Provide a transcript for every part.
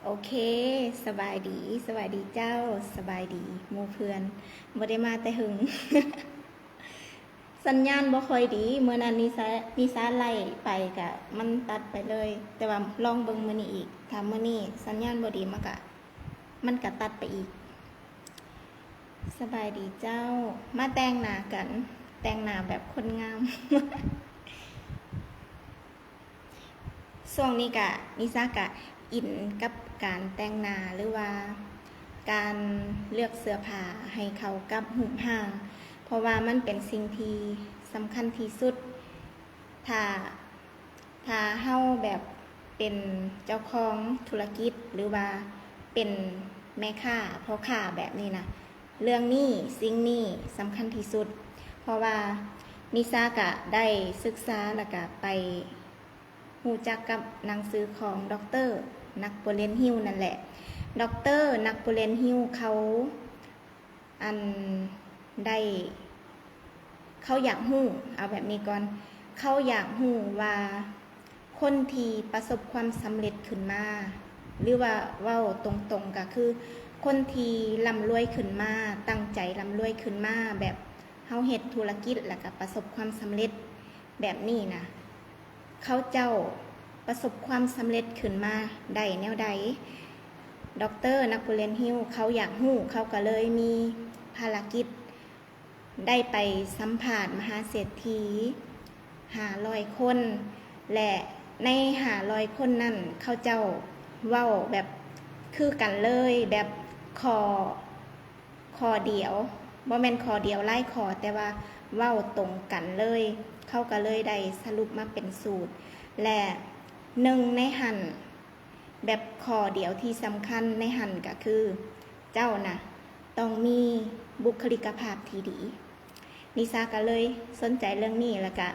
ໂອເຄ ສະບາຍດີ, ສະບາຍດີເຈົ້າ, ສະບາຍດີໝູ່ເພື່ອນ, ບໍ່ໄດ້ມາແຕ່ຫຶງ. ສັນຍານບໍ່ຄ່ອຍດີ, ມື້ນັ້ນນິຊາ, ນິຊາໄລຟ໌ໄປກະມັນຕັດໄປເລີຍ, ແຕ່ວ່າລອງເບິ່ງມື້ນີ້ອີກ, ຖ້າມື້ນີ້ສັນຍານບໍ່ດີ ມັນກະ, ມັນກະຕັດໄປອີກ. ສະບາຍດີເຈົ້າ, ມາແຕ່ງໜ້າກັນ, ແຕ່ງໜ້າແບບຄົນງາມ. ຊ່ວງນີ້ກະ, ນິຊາກະອິນກັບການແຕ່ງໜ້າ ຫຼືວ່າການເລືອກເສື້ອຜ້າໃຫ້ເຂົ້າກັບຮູບຮ່າງ, ເພາະວ່າມັນເປັນສິ່ງທີ່ສຳຄັນທີ່ສຸດ. ຖ້າ, ຖ້າເຮົາແບບເປັນເຈົ້າຂອງທຸລະກິດ ຫຼືວ່າເປັນແມ່ຄ້າ, ພໍ່ຄ້າແບບນີ້ນະ, ເລື່ອງນີ້, ສິ່ງນີ້ສຳຄັນທີ່ສຸດ, ເພາະວ່ານິຊາກະໄດ້ສຶກສາ ແລ້ວກະໄປ ຮູ້ຈັກກັບໜັງສືຂອງ ດອກເຕີ ນາໂປລຽນ ຮິວ ນັ້ນແຫຼະ. ດອກເຕີ ນາໂປລຽນ ຮິວ ເຂົາ ອັນ ໄດ້ ເຂົາຢາກຮູ້, ເອົາແບບນີ້ກ່ອນ, ເຂົາຢາກຮູ້ວ່າຄົນທີ່ປະສົບຄວາມສຳເລັດຂຶ້ນມາ ຫຼືວ່າເວົ້າຕົງໆ ກໍຄືຄົນທີ່ລ່ຳລວຍຂຶ້ນມາ, ຕັ້ງໃຈລ່ຳລວຍຂຶ້ນມາ, ແບບເຮົາເຮັດທຸລະກິດ ແລ້ວກໍປະສົບຄວາມສຳເລັດ ແບບນີ້ນະ, ເຂົາເຈົ້າປະສົບຄວາມສຳເລັດຂຶ້ນມາໄດ້ແນວໃດ? ດອກເຕີ ນາໂປລຽນ ຮິວ ເຂົາຢາກຮູ້, ເຂົາກໍເລີຍມີພາລະກິດໄດ້ໄປສຳພາດມະຫາເສດຖີຫ້າຮ້ອຍຄົນ ແລະ ໃນຫ້າຮ້ອຍຄົນນັ້ນ ເຂົາເຈົ້າເວົ້າແບບຄືກັນເລີຍ, ແບບຂໍ້ ຂໍ້ດຽວ, ບໍ່ແມ່ນຂໍ້ດຽວຫຼາຍຂໍ້, ແຕ່ວ່າເວົ້າຕົງກັນເລີຍ, ເຂົາກໍເລີຍໄດ້ສະຫຼຸບມາເປັນສູດ ແລະ ໜຶ່ງໃນຫັ້ນ, ແບບຂໍ້ດຽວທີ່ສຳຄັນໃນຫັ້ນກໍຄື ເຈົ້ານະຕ້ອງມີບຸກຄະລິກະພາບທີ່ດີ. ນິຊາກໍເລີຍສົນໃຈເລື່ອງນີ້ ແລ້ວກະ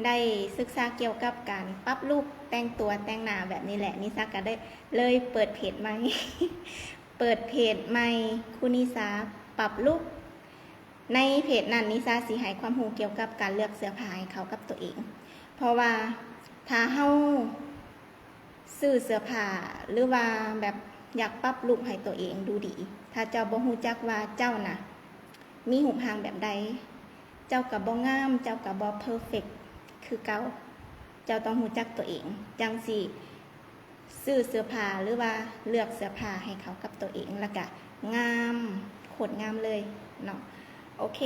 ໄດ້ສຶກສາກ່ຽວກັບການປັບລຸກ, ແຕ່ງຕົວ, ແຕ່ງໜ້າແບບນີ້ແຫຼະ. ນິຊາກໍໄດ້ເລີຍເປີດເພຈໃໝ່, ເປີດເພຈໃໝ່ ຄູນິຊາປັບລຸກ. ໃນເພຈນັ້ນ ນິຊາຊິໃຫ້ຄວາມຮູ້ກ່ຽວກັບການເລືອກເສື້ອຜ້າໃຫ້ເຂົ້າກັບຕົວເອງ. ເພາະວ່າຖ້າເຮົາ ຊື້ເສື້ອຜ້າ ຫຼືວ່າແບບຢາກປັບລຸກໃຫ້ຕົວເອງດູດີ, ຖ້າເຈົ້າບໍ່ຮູ້ຈັກວ່າເຈົ້ານະມີຮູບຮ່າງແບບໃດ, ເຈົ້າກໍບໍ່ງາມ, ເຈົ້າກໍບໍ່ເພີເຟັກຄືເກົ່າ. ເຈົ້າຕ້ອງຮູ້ຈັກຕົວເອງ, ຈັ່ງຊິຊື້ເສື້ອຜ້າ ຫຼືວ່າເລືອກເສື້ອຜ້າໃຫ້ເຂົ້າກັບຕົວເອງ, ແລ້ວກະງາມ, ໂຄດງາມເລີຍເນາະ. ໂອເຄ,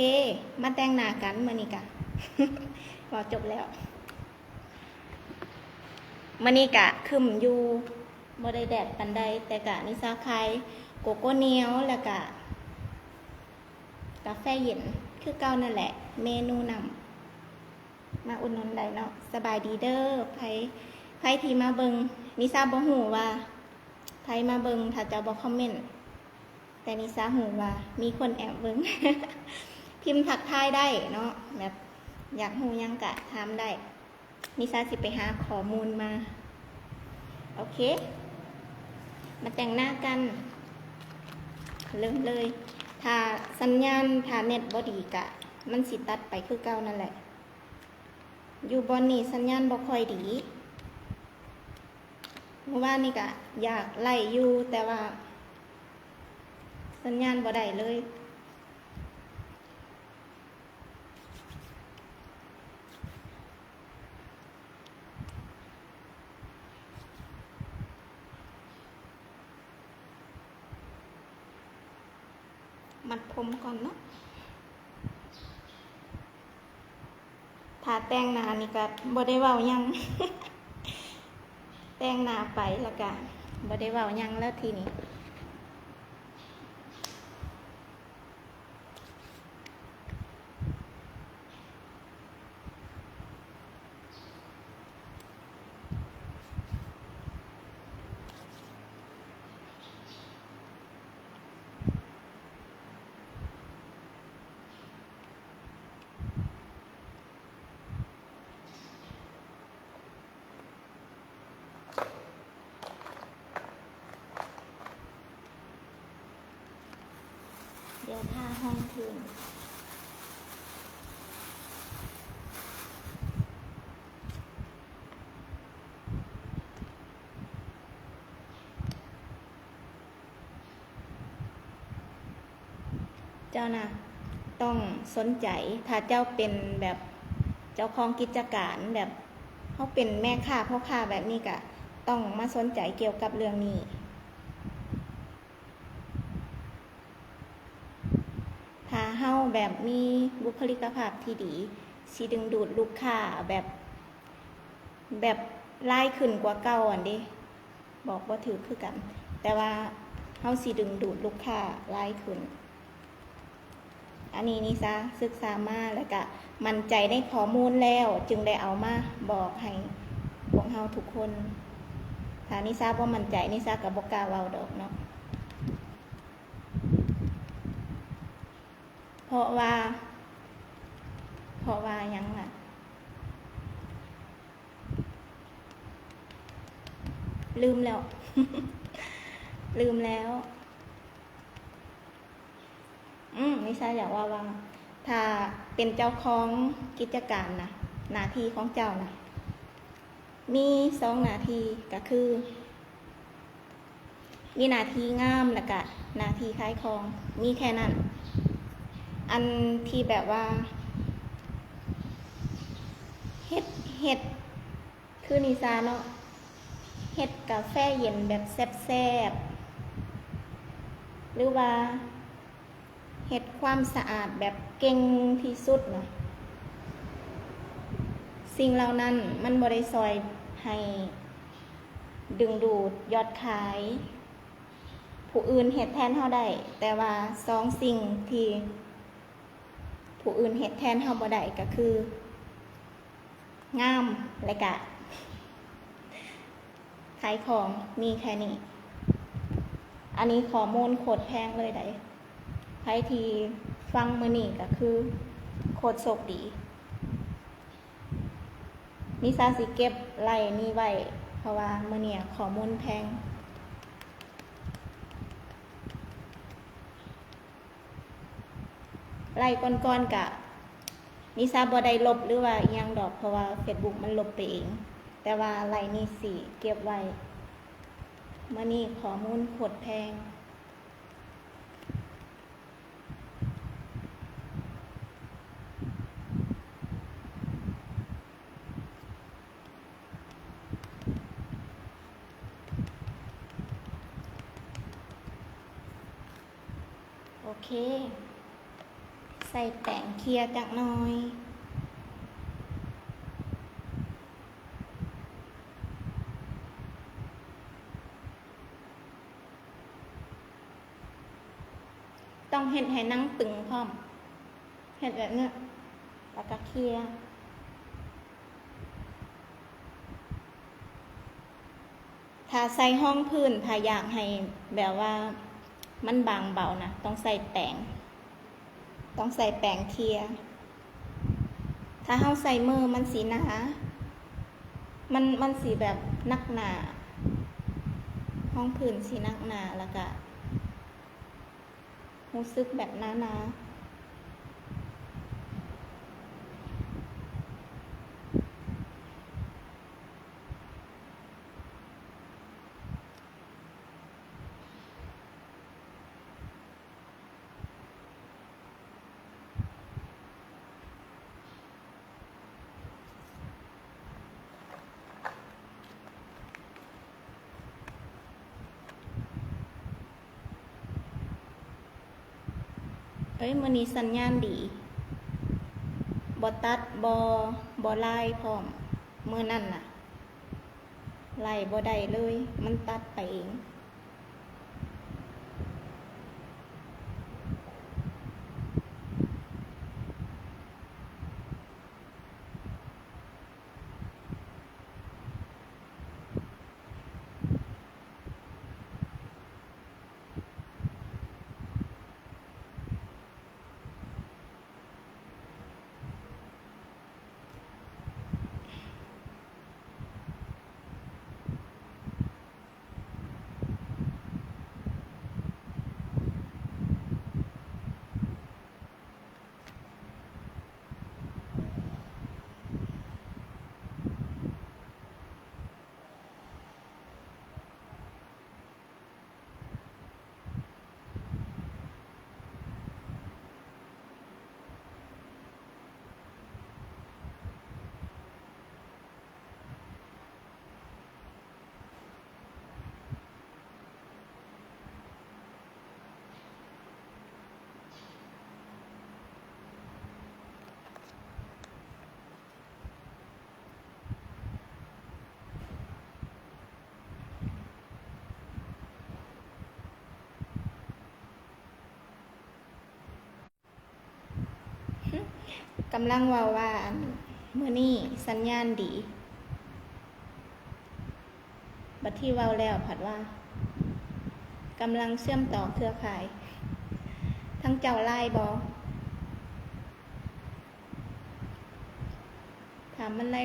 ມາແຕ່ງໜ້າກັນ. ມື້ນີ້ກະເວົ້າຈົບແລ້ວ. ມື້ນີ້ກະຄຶ້ມຢູ່, ບໍ່ໄດ້ແດດປານໃດ, ແຕ່ກະມີຊາຄາຍ, ໂກໂກ້ໜຽວ, ແລ້ວກະກາແຟເຢັນຄືເກົ່ານັ້ນແຫຼະ. ເມນູນ້ຳ ມາອຸດໜູນໄດ້ເນາະ. ສະບາຍດີເດີ, ໃຜ, ໃຜທີ່ມາເບິ່ງ, ນິຊາບໍ່ຮູ້ວ່າໃຜມາເບິ່ງ, ຖ້າເຈົ້າບໍ່ຄອມເມັນ, ແຕ່ນິຊາຮູ້ວ່າມີຄົນແອບເບິ່ງ. ພິມທັກທາຍໄດ້ເນາະ, ແບບຢາກຮູ້ຫຍັງກະຖາມໄດ້. ນິຊາຊິໄປຫາຂໍ້ມູນມາ. ໂອເຄ, ມາແຕ່ງໜ້າກັນ, ເລີ່ມເລີຍ. ຖ້າສັນຍານ, ຖ້າເນັດບໍ່ດີກະ ມັນຊິຕັດໄປຄືເກົ່ານັ້ນແຫຼະ. ຢູ່ບ່ອນນີ້ສັນຍານບໍ່ຄ່ອຍດີ. ມື້ວານນີ້ກະຢາກໄລຟ໌ຢູ່, ແຕ່ວ່າສັນຍານບໍ່ໄດ້ເລີຍ. ມັດຜົມກ່ອນເນາະ. ຖ້າແຕ່ງໜ້ານີ້ກະບໍ່ໄດ້ເວົ້າຫຍັງ, ແຕ່ງໜ້າໄປແລ້ວກະບໍ່ໄດ້ເວົ້າຫຍັງແລ້ວທີນີ້. ດຽວຖ້າຫ້ອງເທິງ. ເຈົ້ານະ ຕ້ອງສົນໃຈ. ຖ້າເຈົ້າເປັນແບບເຈົ້າຂອງກິດຈະການ ແບບເຮົາເປັນແມ່ຄ້າພໍ່ຄ້າແບບນີ້ ກະຕ້ອງມາສົນໃຈກ່ຽວກັບເລື່ອງນີ້. ຖ້າເຮົາແບບມີບຸກຄະລິກກະພາບທີ່ດີ ຊິດຶງດູດລູກຄ້າແບບ ແບບຫຼາຍຂຶ້ນກວ່າເກົ່າຫັ້ນເດ. ບອກບໍ່ຖືກຄືກັນ ແຕ່ວ່າເຮົາຊິດຶງດູດລູກຄ້າຫຼາຍຂຶ້ນ. ອັນນີ້ນິຊາສຶກສາມາ ແລ້ວກະໝັ້ນໃຈໃນຂໍ້ມູນແລ້ວ ຈຶ່ງໄດ້ເອົາມາບອກໃຫ້ພວກເຮົາທຸກຄົນ. ຖ້ານິຊາບໍ່ໝັ້ນໃຈ ນິຊາກໍບໍ່ກ້າເວົ້າດອກເນາະ. ເພາະວ່າ ເພາະວ່າຫຍັງລະ? ລືມແລ້ວ ລືມແລ້ວ. ອືມ ນິຊາຢາກເວົ້າວ່າ ຖ້າເປັນເຈົ້າຂອງກິດຈະການນະ ໜ້າທີ່ຂອງເຈົ້ານະ ມີສອງໜ້າທີ່ ກະຄື ມີໜ້າທີ່ງາມ ແລ້ວກະໜ້າທີ່ຂາຍຂອງ ມີແຄ່ນັ້ນ. ອັນທີ່ແບບວ່າ ເຮັດ ເຮັດ ຄືນິຊາເນາະ ເຮັດກາແຟເຢັນແບບແຊບໆ ຫຼືວ່າເຮັດຄວາມສະອາດແບບເກັ່ງທີ່ສຸດນະ, ສິ່ງເຫຼົ່ານັ້ນມັນບໍ່ໄດ້ຊ່ອຍໃຫ້ດຶງດູດຍອດຂາຍ. ຜູ້ອື່ນເຮັດແທນເຮົາໄດ້, ແຕ່ວ່າສອງສິ່ງທີ່ຜູ້ອື່ນເຮັດແທນເຮົາບໍ່ໄດ້ກໍຄື ງາມ ແລະກະຂາຍຂອງ ມີແຄ່ນີ້. ອັນນີ້ຂໍ້ມູນໂຄດແພງເລີຍໃດ໋. ໃຜທີ່ຟັງມື້ນີ້ກໍຄືໂຄດໂຊກດີ. ນິຊາຊິເກັບໄລນີ້ໄວ້ ເພາະວ່າມື້ນີ້ຂໍ້ມູນແພງ. ໄລກ່ອນໆກະ ນິຊາບໍ່ໄດ້ລົບ ຫຼືວ່າອີ່ຫຍັງດອກ ເພາະວ່າເຟສບຸກມັນລົບໄປເອງ, ແຕ່ວ່າໄລນີ້ຊິເກັບໄວ້. ມື້ນີ້ຂໍ້ມູນໂຄດແພງ. ໂອເຄ ໃສ່ແປ້ງເຂ່ຍຈັກໜ້ອຍ. ຕ້ອງເຮັດໃຫ້ໜັງຕຶງພ້ອມ. ເຮັດແບບນີ້ ແລ້ວກໍເຂ່ຍ. ຖ້າໃສ່ຮອງພື້ນ ຖ້າຢາກໃຫ້ແບບວ່າມັນບາງເບົານະ ຕ້ອງໃສ່ແປ້ງ ຕ້ອງໃສ່ແປ້ງເຂ່ຍ. ຖ້າເຮົາໃສ່ມືມັນຊິໜາ ມັນ ມັນຊິແບບໜັກໜາ ຮອງພື້ນຊິໜັກໜາ ແລ້ວກະ ຮູ້ສຶກແບບໜາໆ.ເອີຍ ມື້ນີ້ສັນຍານດີ ບໍ່ຕັດ ບໍ່ ບໍ່ລາຍພ້ອມ. ມື້ນັ້ນນະ ລາຍບໍ່ໄດ້ເລີຍ ມັນຕັດໄປເອງ. ກຳລັງເວົ້າວ່າ ອັນ ມື້ນີ້ສັນຍານດີ, ບັດທີ່ເວົ້າແລ້ວພັດວ່າ ກຳລັງເຊື່ອມຕໍ່ເຄືອຂ່າຍ, ທາງເຈົ້າລາຍບໍ່? ຖາມມັນໄດ້.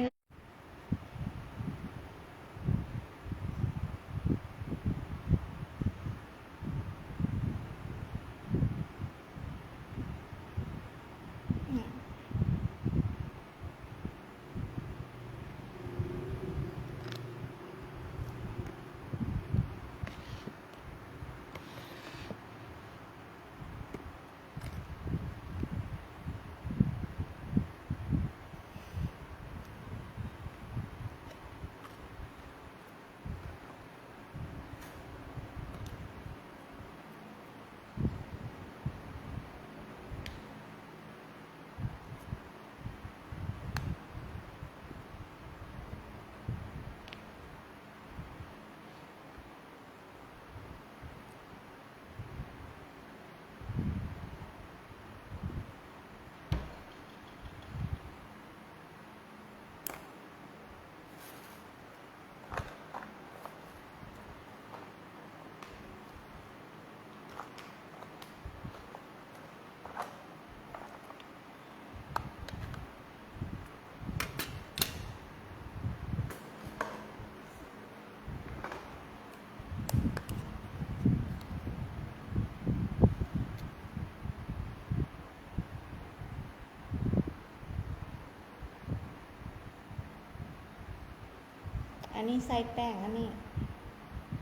ອັນນີ້ໃສ່ແປ້ງ ອັນນີ້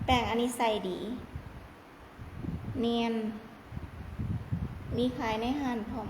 ແປ້ງອັນນີ້ໃສ່ດີ. ແມ່ນ ມີຂາຍໃນຮ້ານພ້ອມ.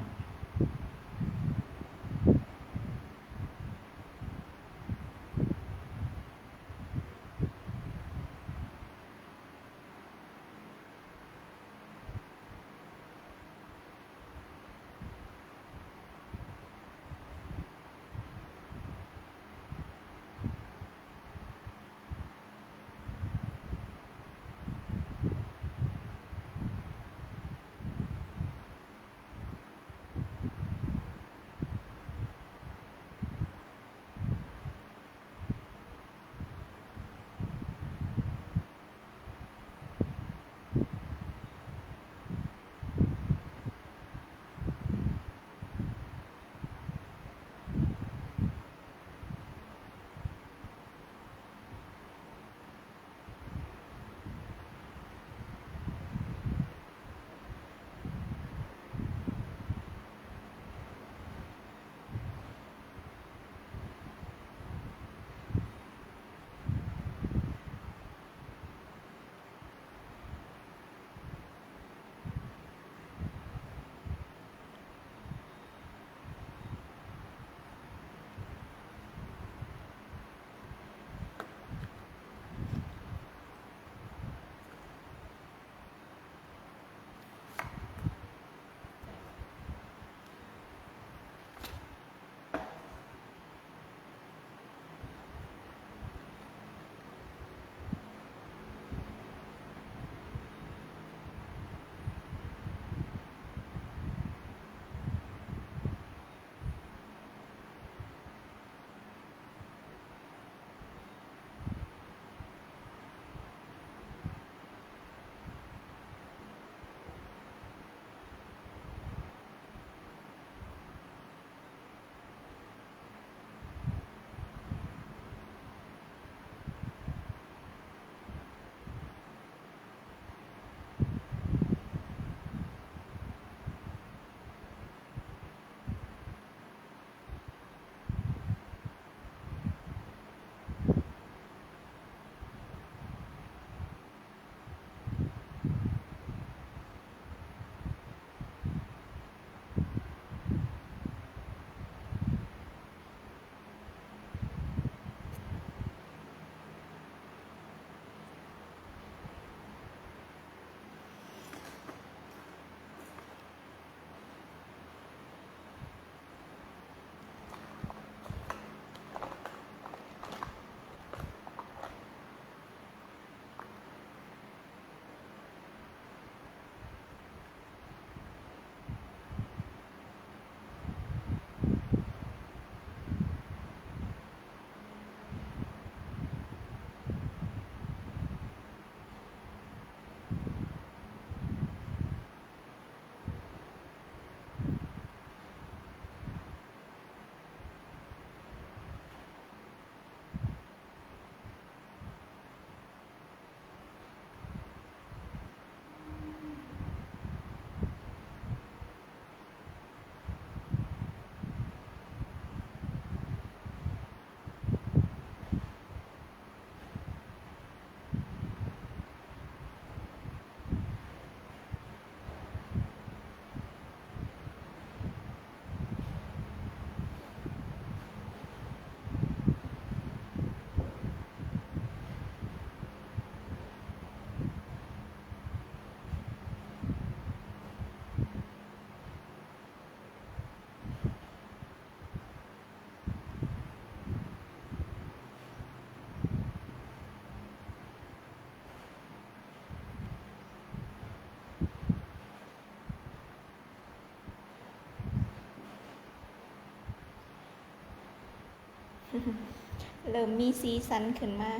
ເລີ່ມມີສີສັນຂຶ້ນມາ.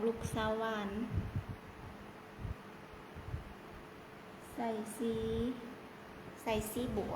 ລູກສາວຫວານ ໃສ່ສີ ໃສ່ສີບົວ.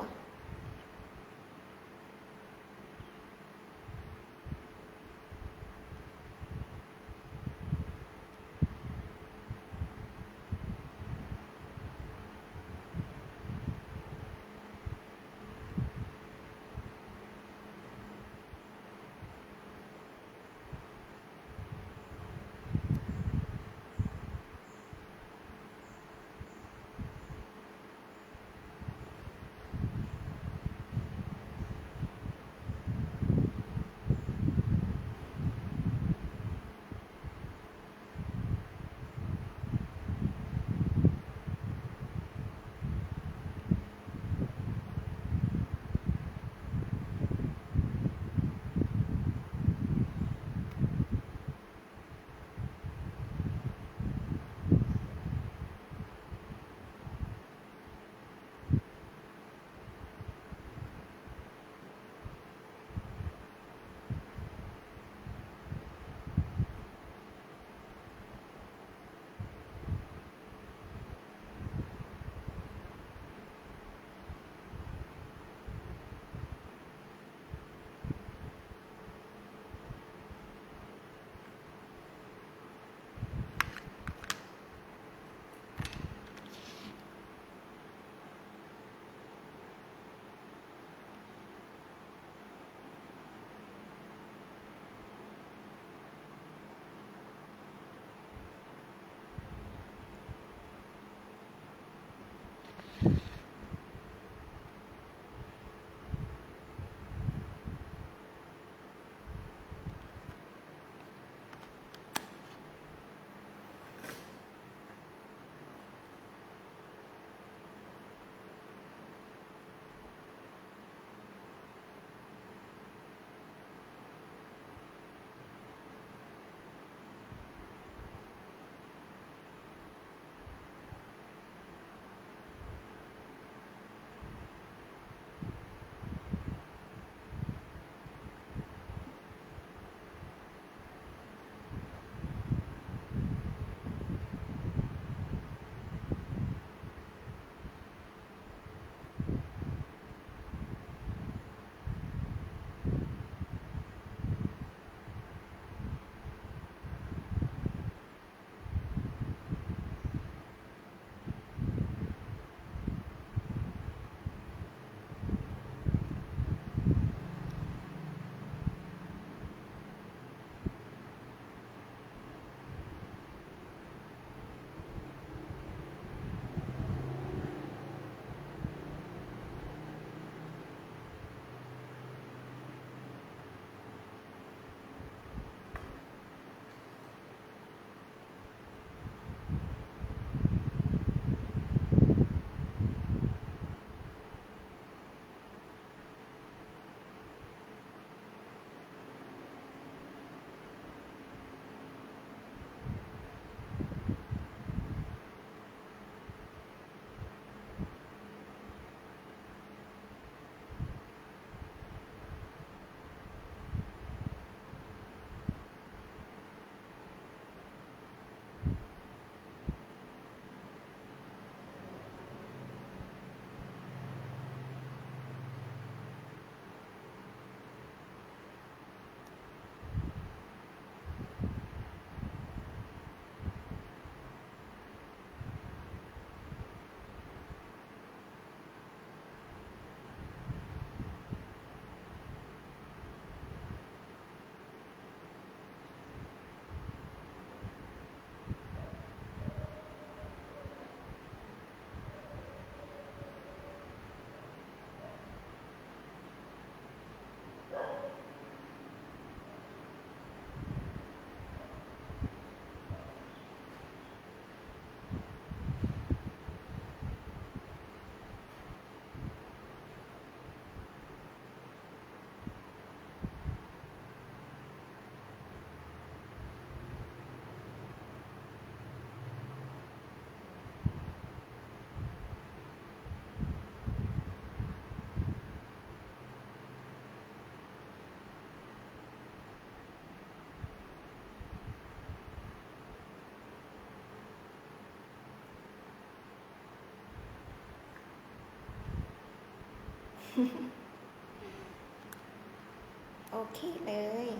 ໂອເຄເລີຍ.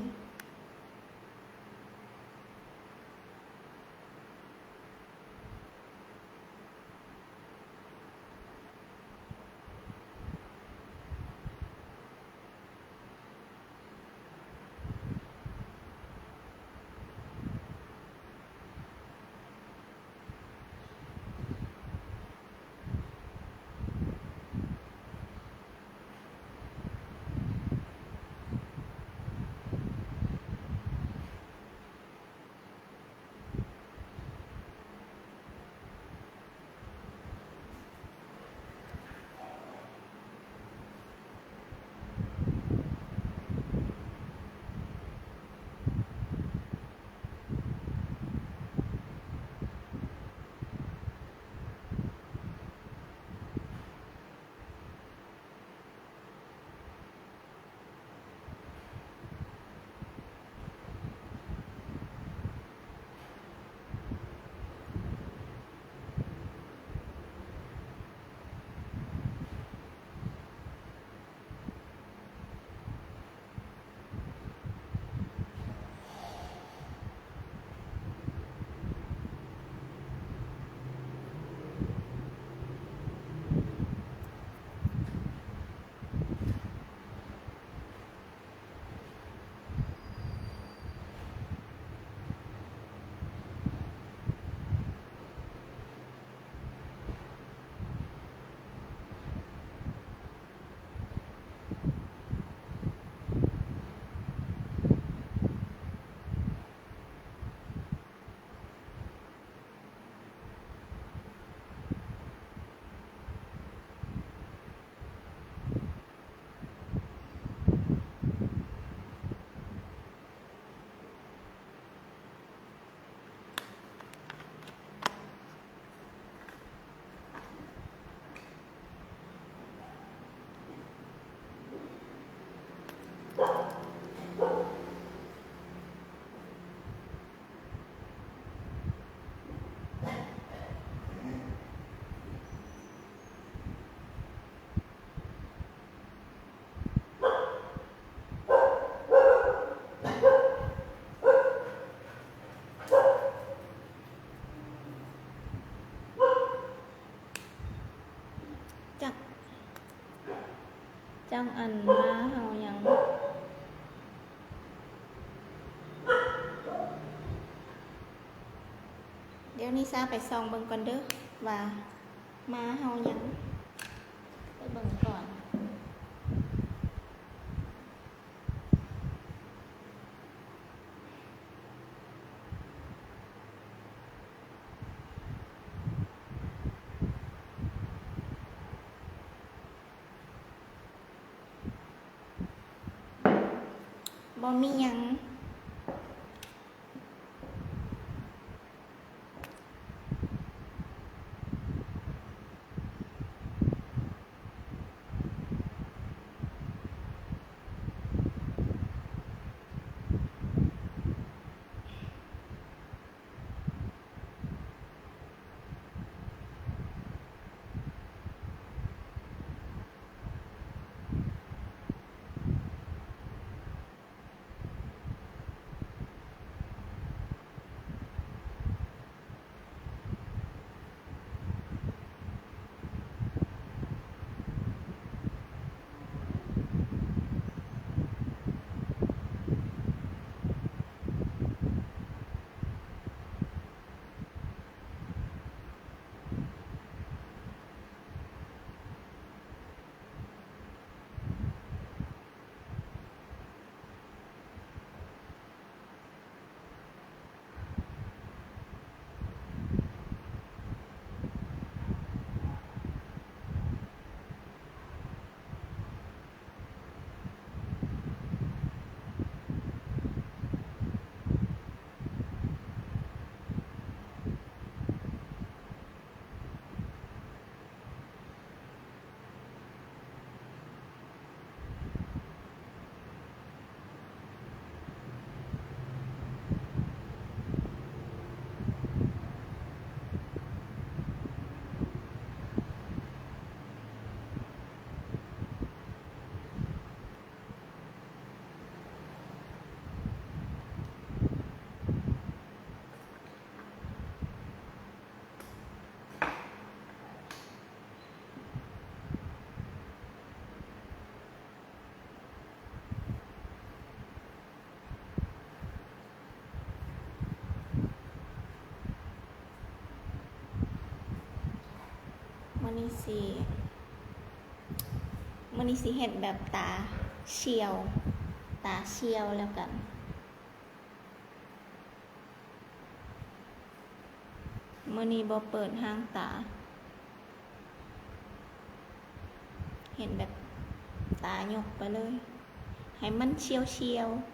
ຈັກ ຈັກອັນ ມາເຮົາຍັງ ດຽວນິຊາໄປສ່ອງເບິ່ງກ່ອນເດີ້ ວ່າມາເຮົາຍັງ ໄປເບິ່ງກ່ອນ. ບໍ່ມີຫຍັງ. ເ ນີ້ຊິ ມື້ນີ້ຊິເຮັດແບບຕາສ່ຽວ ຕາສ່ຽວແລ້ວກັນ. ມື້ນີ້ບໍ່ເປີດຫາງຕາ ເຮັດແບບຕາຍົກໄປເລີຍ ໃຫ້ມັນສ່ຽວໆ.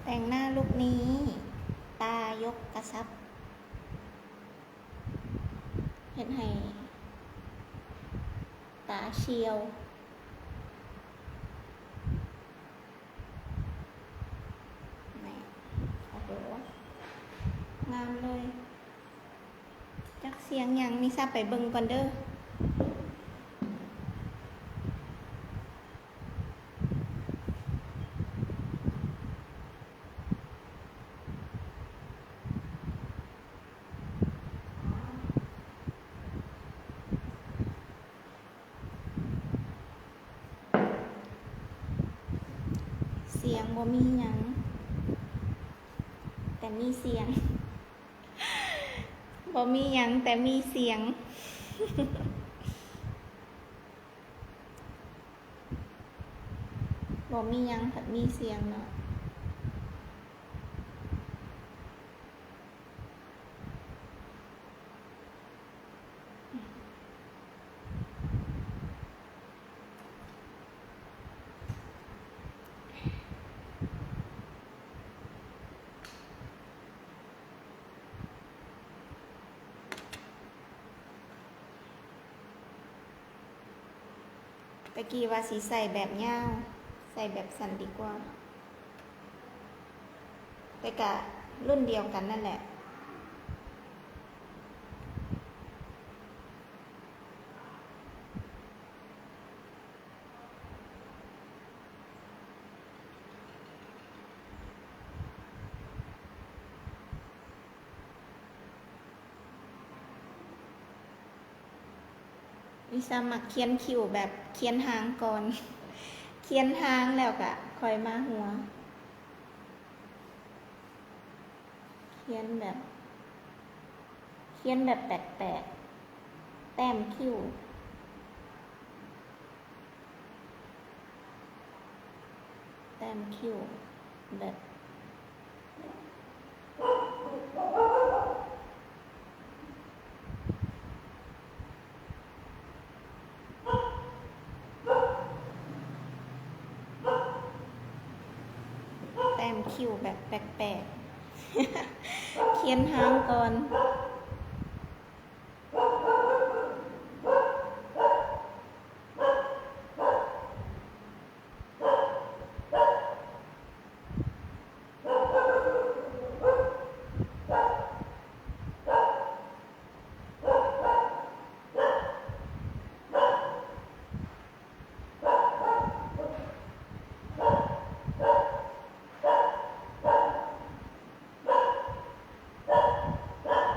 ແຕ່ງໜ້າລຸກນີ້ ຕາຍົກກະຊັບ ເຮັດໃຫ້ຕາສ່ຽວ. ນີ້ ໂອ້ໂຫ ງາມເລີຍ. ຈັກສຽງຫຍັງ ນິຊາໄປເບິ່ງກ່ອນເດີ້. ສຽງບໍ່ມີຫຍັງ ແຕ່ມີສຽງ. ບໍ່ມີຫຍັງ ແຕ່ມີສຽງ. ບໍ່ມີຫຍັງ ພັດມີສຽງເນາະ. ຕະກີ້ວ່າຊິໃສ່ແບບຍາວ ໃສ່ແບບສັ້ນດີກວ່າ ແຕ່ກະລຸ້ນດຽວກັນນັ້ນແຫຼະ. ວິຊາມັກຂຽນຄິ້ວແບບຂຽນຫາງກ່ອນ ຂຽນຫາງແລ້ວກະຄ່ອຍມາຫົວ. ຂຽນແບບ ຂຽນແບບແປກໆ ແຕ້ມຄິ້ວ ແຕ້ມຄິ້ວແບບ ແຕ້ມຄິ້ວແບບແປກໆ ຂຽນຫາງກ່ອນ. ແ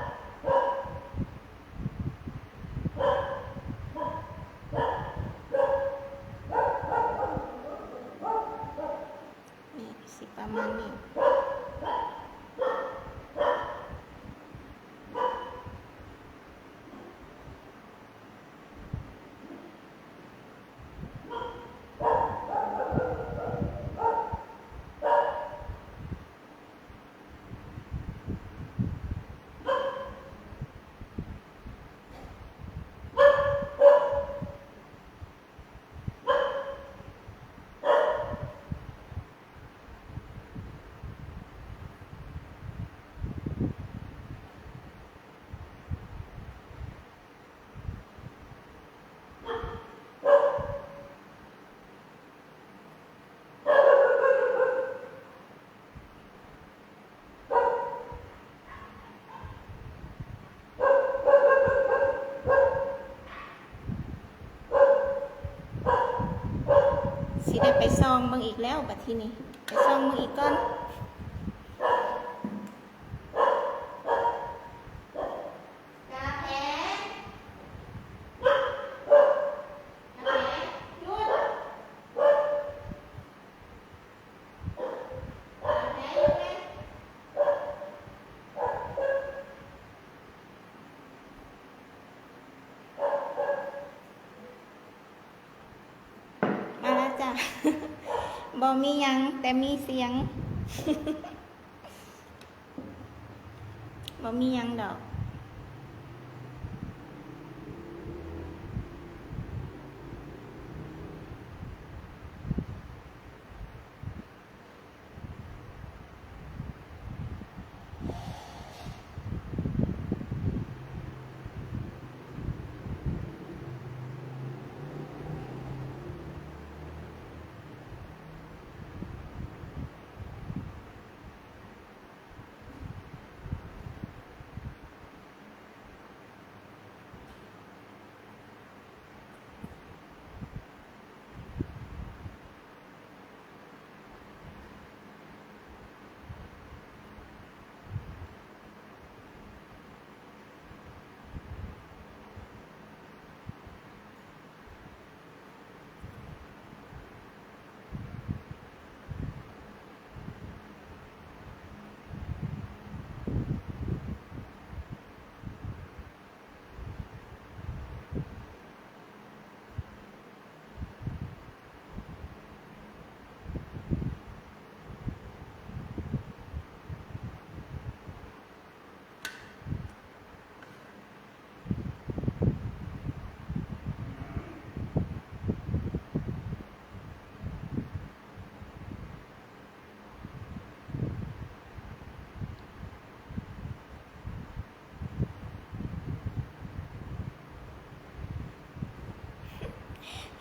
ໄປສ່ອງເບິ່ງອີກແລ້ວ ບັດທີນີ້ ໄປສ່ອງເບິ່ງອີກກ່ອນ. ມາແລ້ວຈ້າ. ບໍ່ມີຫຍັງ ແຕ່ມີສຽງ. ບໍ່ມີຫຍັງດອກ.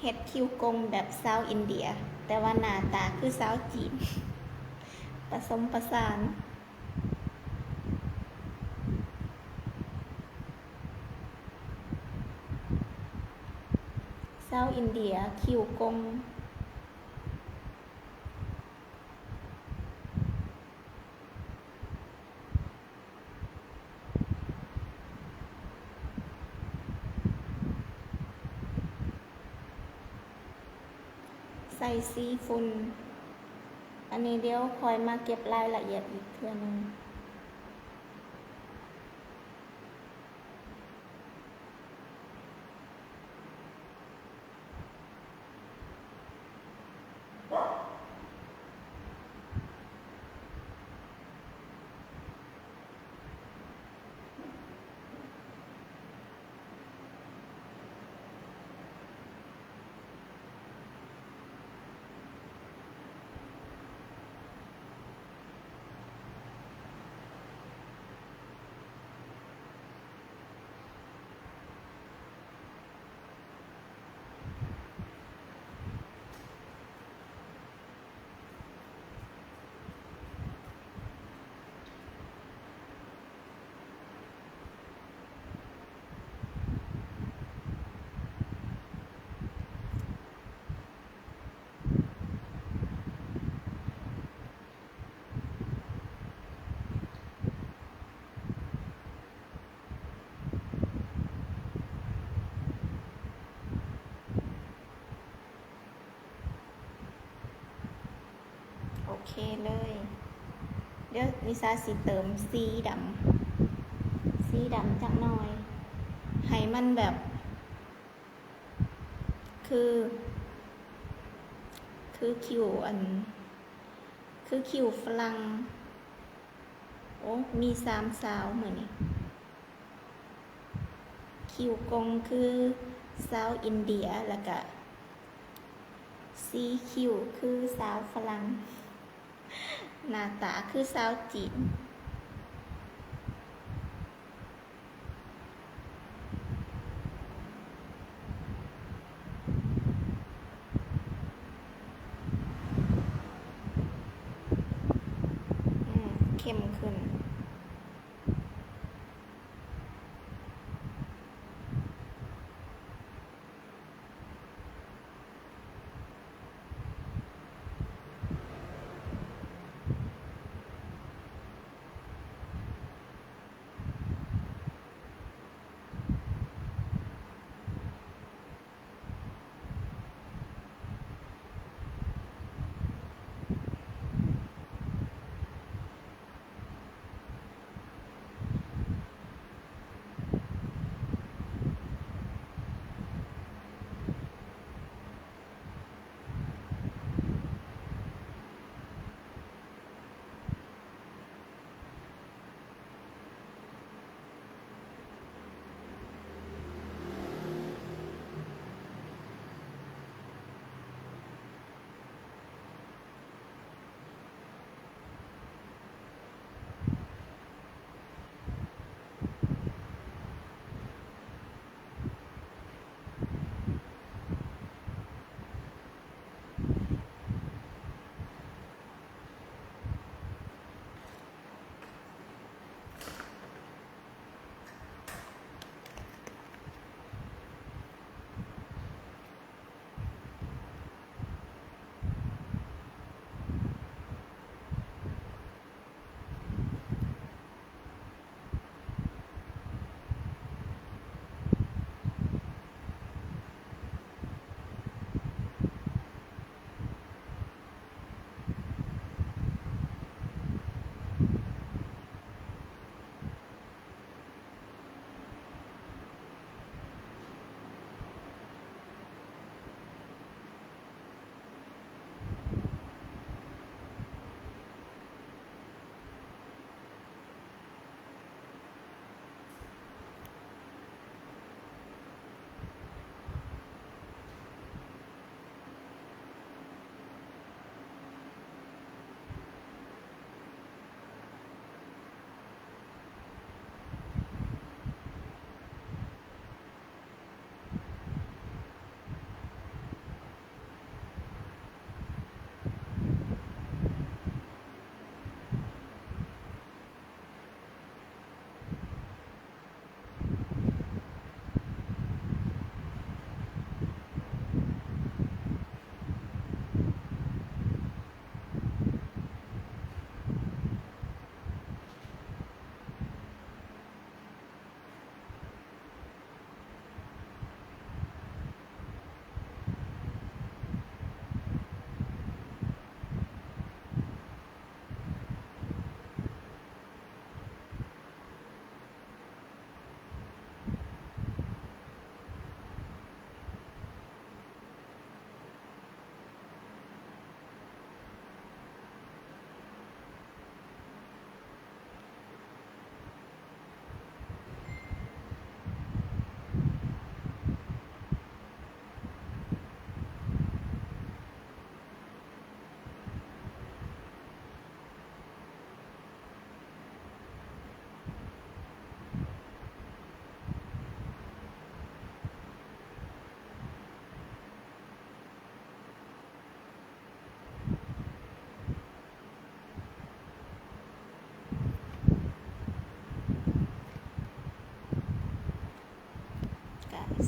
ເຮັດຄິ້ວກົງແບບຊາວອິນເດຍ ແຕ່ວ່າໜ້າຕາຄືຊາວຈີນ ປະສົມປະສານ. ຊາວອິນເດຍຄິ້ວກົງ. ໃສ່ສີຝຸ່ນ. ອັນນີ້ດຽວຂ້ອຍມາເກັບລາຍລະອຽດອີກເທື່ອໜຶ່ງ. ໂອເຄເລີຍ. ດຽວນິຊາຊິເຕີມສີດຳ ສີດຳຈັກໜ້ອຍ ໃຫ້ມັນແບບ ຄື ຄືຄິ້ວອັນ ຄືຄິ້ວຝຣັ່ງ. ໂອ້ ມີສາມຊາວມື້ນີ້. ຄິ້ວກົງຄືຊາວອິນເດຍ ແລ້ວກະສີຄິ້ວຄືຊາວຝຣັ່ງ. ໜ້າຕາຄືຊາວຈີນ. ອືມ ເຂັ້ມຂຶ້ນ.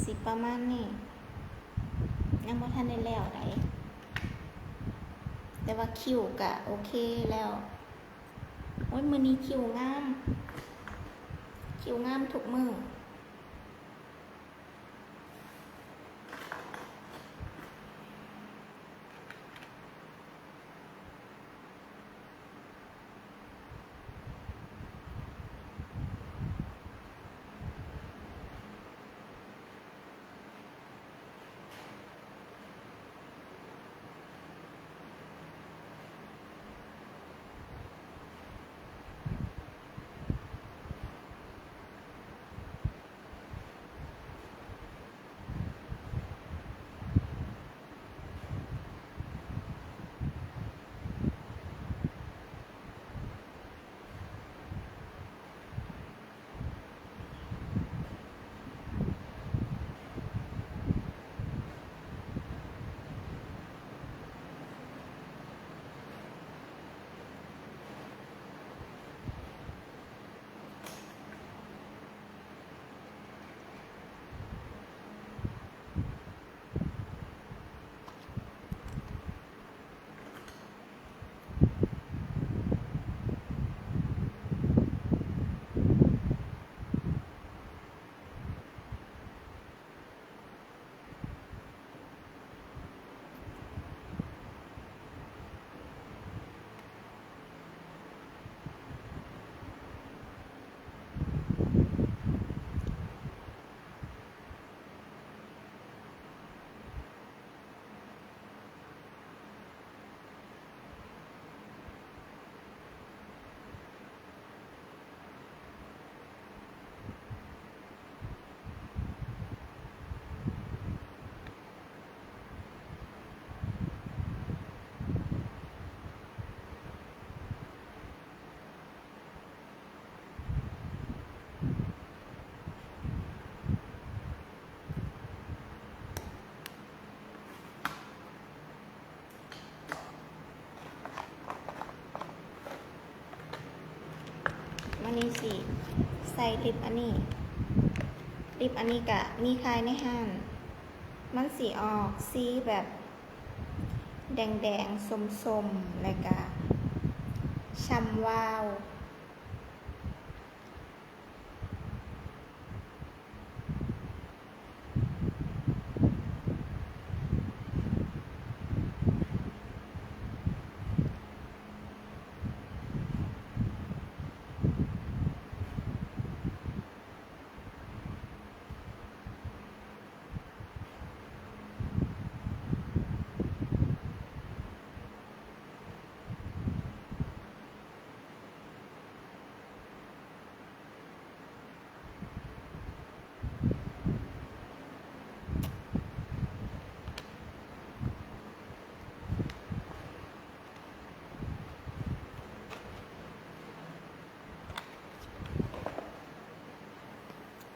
ຊິປະມານນີ້ ຍັງບໍ່ທັນໄດ້ແລ້ວໃດ ແຕ່ວ່າຄິ້ວກະໂອເຄແລ້ວ. ໂອ້ຍ ມື້ນີ້ຄິ້ວງາມ ຄິ້ວງາມທຸກມື້. ມື້ນີ້ຊິໃສ່ລິບອັນນີ້ ລິບອັນນີ້ກະມີຂາຍໃນຮ້ານ ມັນຊິອອກສີແບບແດງໆ ສົ້ມໆ ແລະກະຊ່ຳວາວ.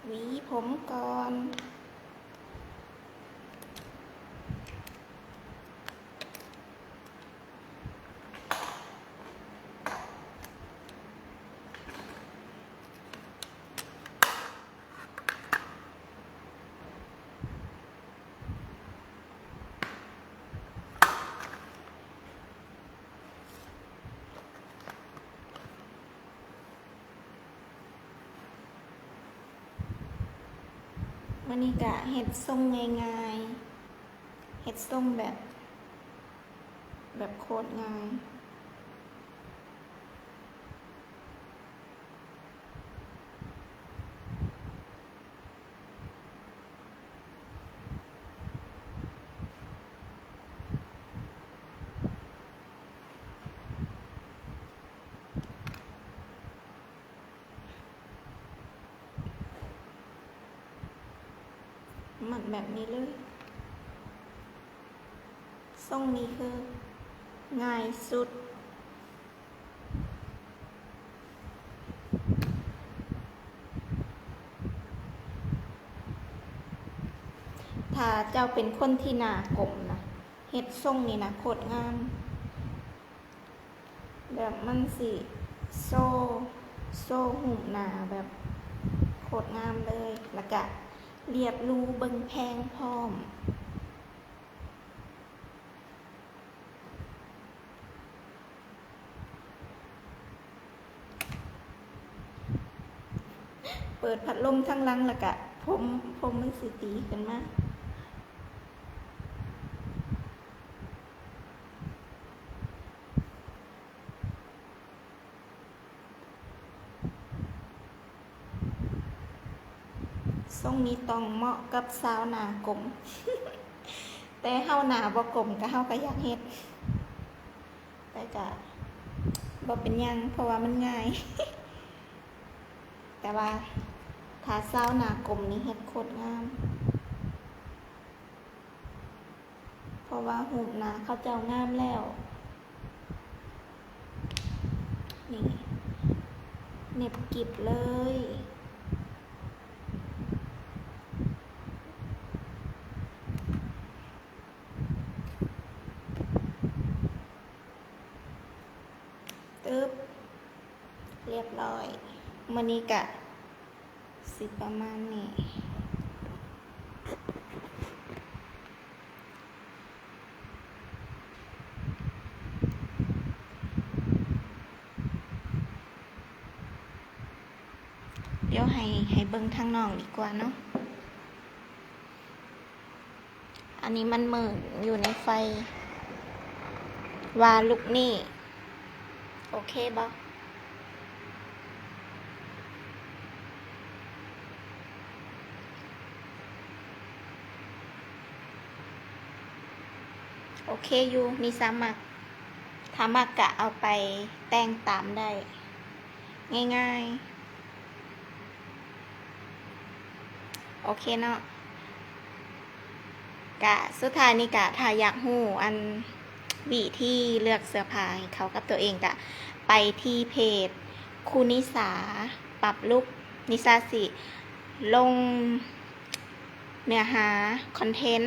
ຫວີຜົມກ່ອນ. ມື້ນີ້ກະເຮັດຊົງງ່າຍໆ ເຮັດຊົງແບບ ແບບໂຄດງ່າຍ. ມັດແບບນີ້ເລີຍ. ຊົງນີ້ຄືງ່າຍສຸດ. ຖ້າເຈົ້າເປັນຄົນທີ່ໜ້າກົມນະ ເຮັດຊົງນີ້ນະໂຄດງາມ. ແບບມັນຊິໂຊ ໂຊຮູບໜ້າແບບໂຄດງາມເລີຍ. ແລ້ວກະ ລຽບຫຼູເບິ່ງແພງພ້ອມ. ເປີດພັດລົມທາງຫຼັງ ແລ້ວກະຜົມ ຜົມມັນຊິຕີຂຶ້ນມາ. ຊົງນີ້ຕ້ອງເໝາະກັບຊາວໜ້າກົມ ແຕ່ເຮົາໜ້າບໍ່ກົມ ກະເຮົາກະຢາກເຮັດ ແຕ່ກະບໍ່ເປັນຫຍັງ ເພາະວ່າມັນງ່າຍ ແຕ່ວ່າຖ້າຊາວໜ້າກົມນີ້ເຮັດໂຄດງາມ. ເພາະວ່າຮູບໜ້າເຂົາເຈົ້າງາມແລ້ວ. ນີ້ ເໜັບກິບເລີຍ. ຕຶບ ລຽບຮ້ອຍ. ມື້ນີ້ກະຊິປະມານນີ້. ດຽວໃຫ້ ໃຫ້ເບິ່ງທາງນອກດີກວ່າເນາະ. ອັນນີ້ມັນມືດຢູ່ໃນໄຟ ວ່າລຸກນີ້ໂອເຄບໍ່? ໂອເຄຢູ່ ນິສາມັກ ຖ້າມັກກະເອົາໄປແຕ່ງຕາມໄດ້ງ່າຍໆ. ໂອເຄເນາະ ກະສຸດທ້າຍນີ້ກະ ຖ້າຢາກຮູ້ອັນ ວິທີເລືອກເສື້ອຜ້າໃຫ້ເຂົ້າກັບຕົວເອງ ກະໄປທີ່ເພຈຄູນິສາປັບລຸກ. ນິສາຊິລົງເນື້ອຫາຄອນເທັນ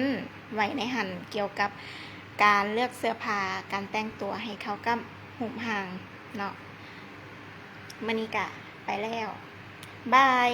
ໄວ້ໃນຫັ້ນ ກ່ຽວກັບການເລືອກເສື້ອຜ້າ ການແຕ່ງຕົວໃຫ້ເຂົ້າກັບຮູບຮ່າງເນາະ. ມື້ນີ້ກະໄປແລ້ວ ບາຍ.